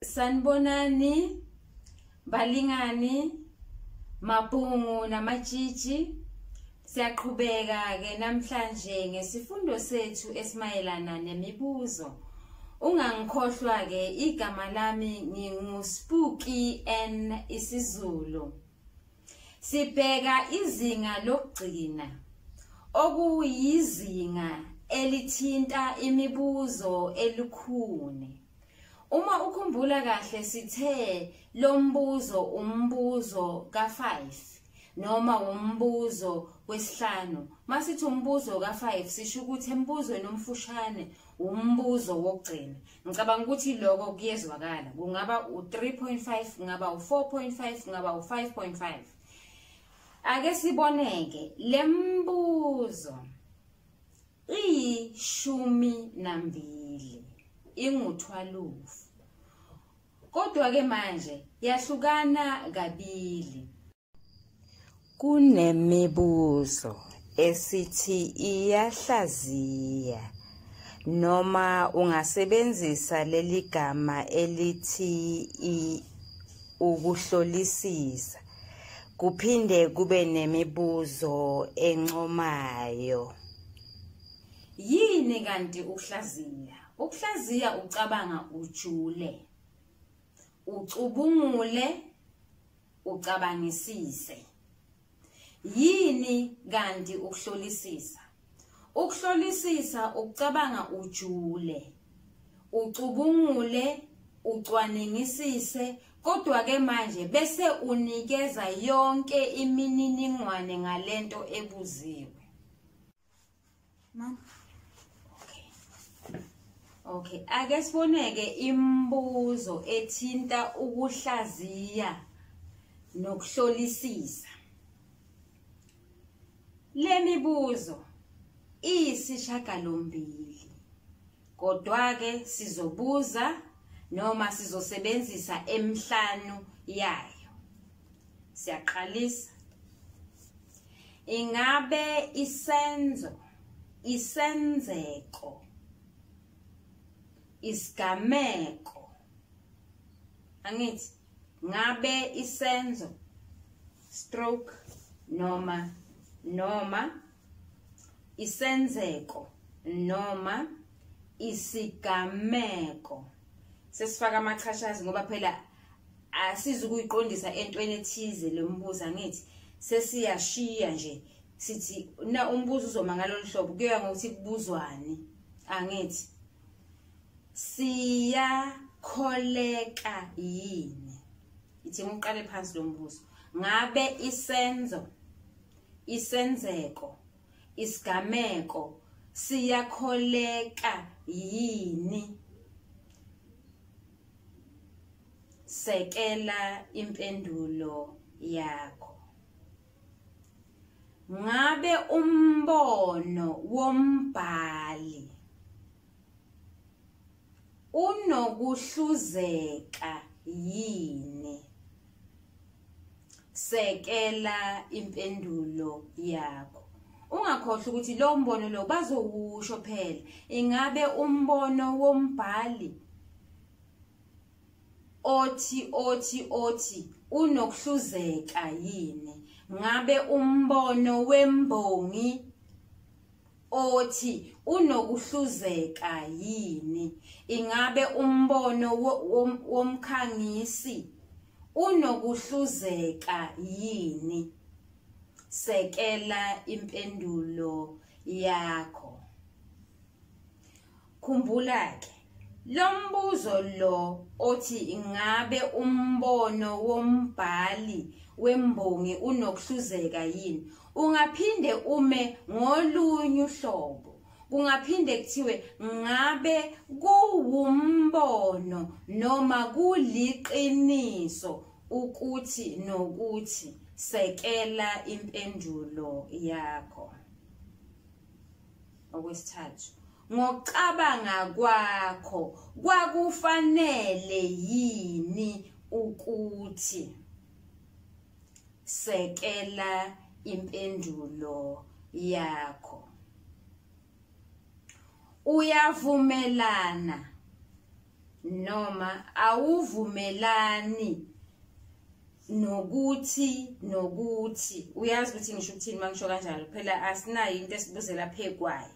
Sanibonani balingani mabhungu namatshitshi, siyaqhubeka ke namhlanje ngesifundo sethu esimayelana nemibuzo. Ungangikhohlwa ke, igama lami ngingu Spooky N isiZulu. Sibheka izinga lokugcina, okuyizinga elithinta imibuzo elukhuni. Uma ukhumbula kahle, sithe lo mbuzo umbuzo ka5 noma umbuzo wesihlanu. Masithi umbuzo ka5 sisho ukuthi embuzweni omfushane umbuzo wokugcina. Ngicabanga ukuthi lokho kuyezwakala. Kungaba u3.5, kungaba u4.5, kungaba u5.5. Ake siboneke lembuzo iyi-12, ingu-12, kodwa ke manje yahlukana kabili. Kunemibuzo esithi iyahlaziya, noma ungasebenzisa leli gama elithi ukuhlolisisa. Kuphinde kube nemibuzo encomayo. Yini kanti ukuhlaziya? Ukuhlaziya ucabanga ujule, ucubungule, ucabangisise. Yini kanti ukuhlolisisa? Ukuhlolisisa ukucabanga ujule, ucubungule, ucwaningisise, kodwa ke manje bese unikeza yonke imininingwane ngalento ebuziwe. Mama. Okay, ake siboneke imibuzo ethinta ukuhlaziya nokuhlolisisa. Le mibuzo iyisishiyagalombili, kodwa ke sizobuza noma sizosebenzisa emihlanu yayo. Siyaqalisa. Ingabe isenzo, isenzeko, isigameko, angithi ngabe isenzo stroke noma isenzeko noma isigameko. Sesifaka amachashazi ngoba phela asizukuyiqondisa entweni ethize lo mbuzo, angithi sesiyashiya nje sithi na umbuzo uzoma ngalolu hlobo, kuya ngokuthi kubuzwani, angithi siyakholeka yini. Ithi ngiqale phansi lo mbuzo. Ngabe isenzo, isenzeko, isigameko siyakholeka yini? Sekela impendulo yakho. Ngabe umbono wombhali unokuhluzeka yini? Sekela impendulo yakho. Ungakhohlwa ukuthi lo mbono lo bazowusho phela. Ingabe umbono wombhali othi othi othi unokuhluzeka yini? Ngabe umbono wembongi othi unokuhluzeka yini? Ingabe umbono womkhangisi unokuhluzeka yini? Sekela impendulo yakho. Khumbula ke lo mbuzo lo othi ingabe umbono wombhali wembongi unokuhluzeka yini, ungaphinde ume ngolunye uhlobo. Kungaphinde kuthiwe ngabe kuwumbono noma kuliqiniso ukuthi nokuthi. Sekela impendulo yakho. Okwesithathu, ngokucabanga kwakho kwakufanele yini ukuthi? Sekela impendulo yakho. Uyavumelana noma awuvumelani nokuthi nokuthi. Uyazi ukuthi ngisho ukuthini mangisho kanjalo, phela asinayo into esibuzela phekwayo,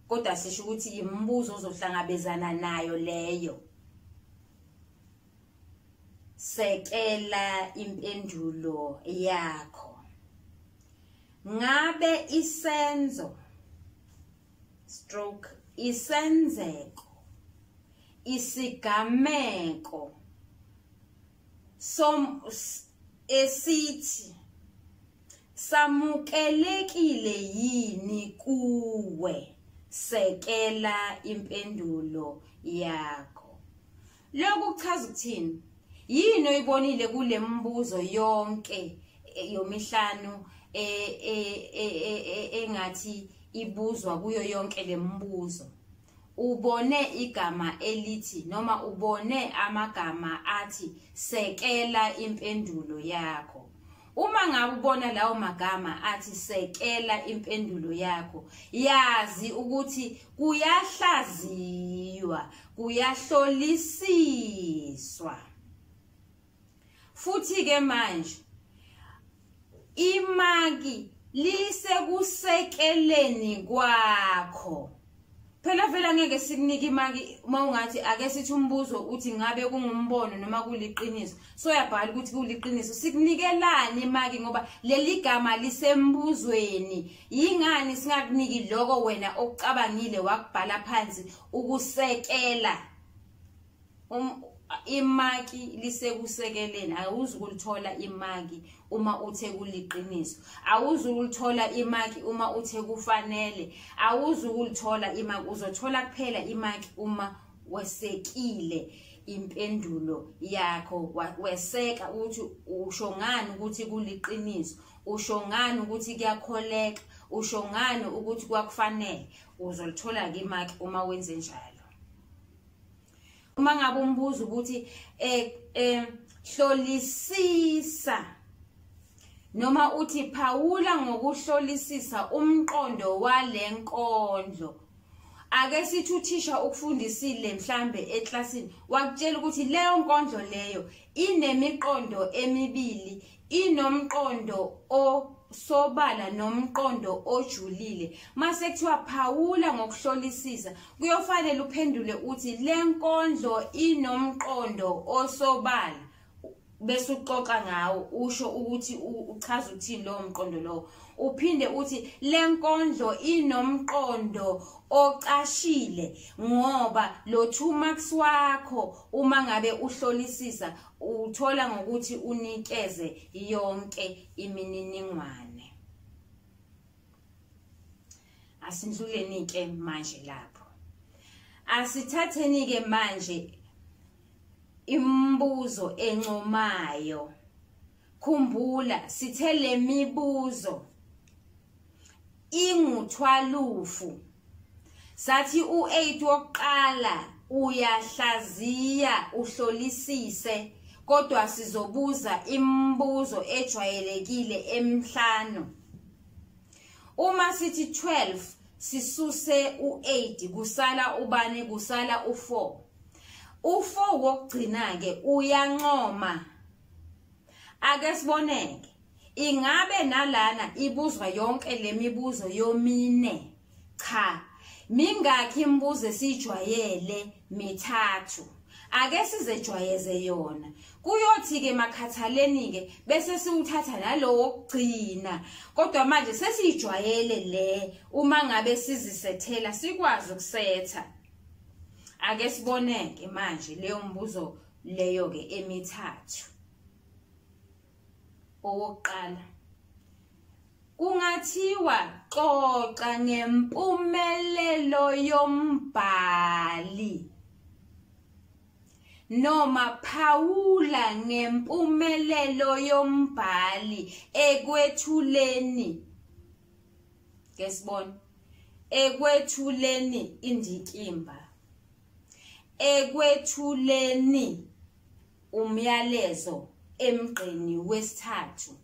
kodwa sisho ukuthi imibuzo ozohlangabezana nayo leyo. Sekela impendulo yakho. Ngabe isenzo stroke isenzeko isigameko esithi samukelekile yini kuwe? Sekela impendulo yakho. Lokhu kuchaza ukuthini? Yini oyibonile kule mibuzo yonke yomihlanu engathi ibuzwa kuyo yonke le mibuzo? Ubone igama elithi noma ubone amagama athi sekela impendulo yakho. Uma ngabe ubona lawo magama athi sekela impendulo yakho, yazi ukuthi kuyahlaziywa, kuyahlolisiswa. Futhi ke manje imaki lisekusekeleni kwakho. Phela vele ngeke sikunike imaki uma ungathi ake sithi umbuzo uthi ngabe kungumbono noma kuliqiniso, so uyabhala ukuthi kuliqiniso. Sikunikelani imaki ngoba leli gama lisembuzweni? Yingani singakuniki lokho wena okucabangile wakubhala phansi ukusekela? Imaki lisekusekeleni. Awuzukulithola imaki uma uthe kuliqiniso, awuzukulithola imaki uma uthe kufanele, awuzukulithola imaki. Uzothola kuphela imaki uma wesekile impendulo yakho, weseka ukuthi usho ngani ukuthi kuliqiniso, usho ngani ukuthi kuyakholeka, usho ngani ukuthi kwakufanele. Uzolithola ke imaki uma wenze njalo. Uma ngabe umbuzo ukuthi hlolisisa noma uthi phawula ngokuhlolisisa umqondo walenkondlo, ake sithi uthisha ukufundisile mhlambe eklasini wakutshela ukuthi leyo nkondlo leyo inemiqondo emibili, inomqondo osobala nomqondo ojulile. Mase kuthiwa phawula ngokuhlolisisa, kuyofanele uphendule uthi le nkondlo inomqondo osobala, bese uxoxa ngawo, usho ukuthi uchaza ukuthini lowo mqondo lowo. Uphinde uthi le nkondlo inomqondo ocashile, ngoba lo 2 marks wakho uma ngabe uhlolisisa uthola ngokuthi unikeze yonke imininingwane. Asindluleni ke manje lapho. Asithatheni ke manje imibuzo encomayo. Khumbula sithe le mibuzo inguthwalufu. Sathi u8 wokuqala uyahlaziya uhlolisise, kodwa sizobuza imibuzo ejwayelekile emihlanu. Uma sithi 12 sisuse u8, kusala ubani? Kusala u4. U4 wokugcina ke uyancoma. Ake siboneke, ingabe nalana ibuzwa yonke lemibuzo yomine? Cha, mingakhi imibuzo esijwayele? Mithathu. Ake sizejwayeze yona. Kuyothi ke makhathaleni ke bese siwuthatha nalowo wokugcina, kodwa manje sesijwayele le uma ngabe sizisethela sikwazi ukusetha. Ake siboneke manje leyo mbuzo leyo ke emithathu. Owokuqala, kungathiwa xoxa ngempumelelo yombhali noma phawula ngempumelelo yombhali ekwethuleni, ke sibone, ekwethuleni indikimba, ekwethuleni umyalezo emgqeni wesithathu,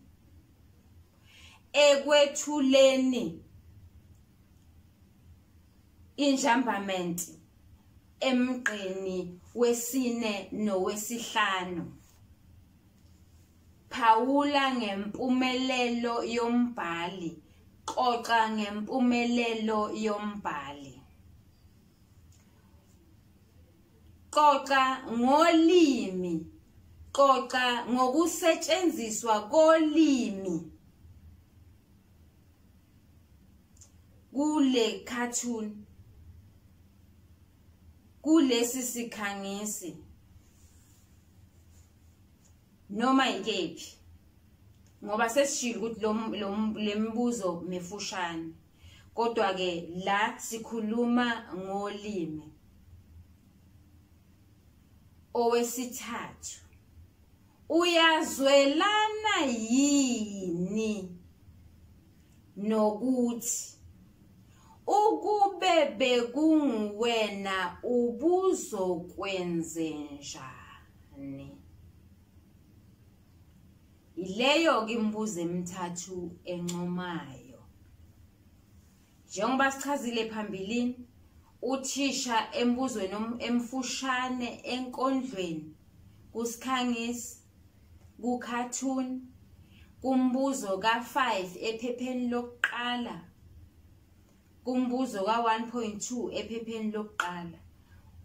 ekwethuleni injambamenti emgqeni wesine nowesihlanu. Phawula ngempumelelo yombhali. Xoxa ngempumelelo yombhali. Xoxa ngolimi. Xoxa ngokusetshenziswa kolimi kule cartoon, kulesi sikhangisi, noma ikephi, ngoba sesishilo ukuthi lemibuzo mifushane, kodwa ke la sikhuluma ngolimi. Owesithathu, uyazwelana yini nokuthi ukube bekunguwena ubuzokwenzenjani? Ileyo ke imibuzo emithathu encomayo. Njengoba sichazile phambilini, uthisha embuzweni emfushane enkondlweni, kusikhangisi, ku-cartoon, kumbuzo ka-5 ephepheni lokuqala, kumbuzo ka-1.2 ephepheni lokuqala,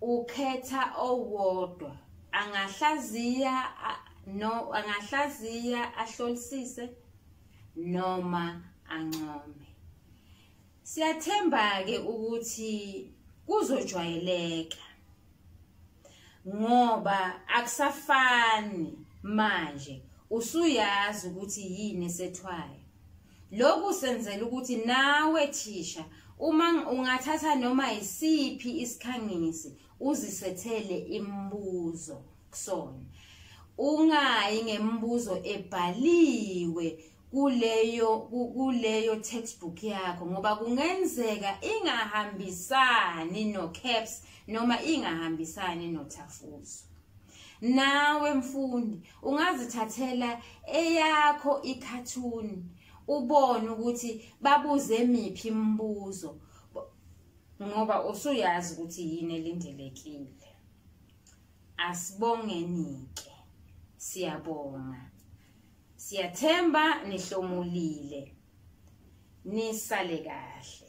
ukhetha owodwa. Angahlaziya angahlaziya ahlolisise noma ancome. Siyathemba ke ukuthi kuzojwayeleka, ngoba akusafani manje, usuyazi ukuthi yini esethwayo. Lokhu senzela ukuthi nawe thisha uma ungathatha noma isiphi isikhangisi uzisethele imibuzo kusona, ungayi ngemibuzo ebhaliwe kuleyo textbook yakho, ngoba kungenzeka ingahambisani no CAPS noma ingahambisani nothafuzo. Nawe mfundi ungazithathela eyakho i-cartoon, ubone ukuthi babuze miphi imibuzo, ngoba usuyazi ukuthi yini elindelekile. Asibongeni ke, siyabonga, siyathemba nihlomulile, nisale kahle.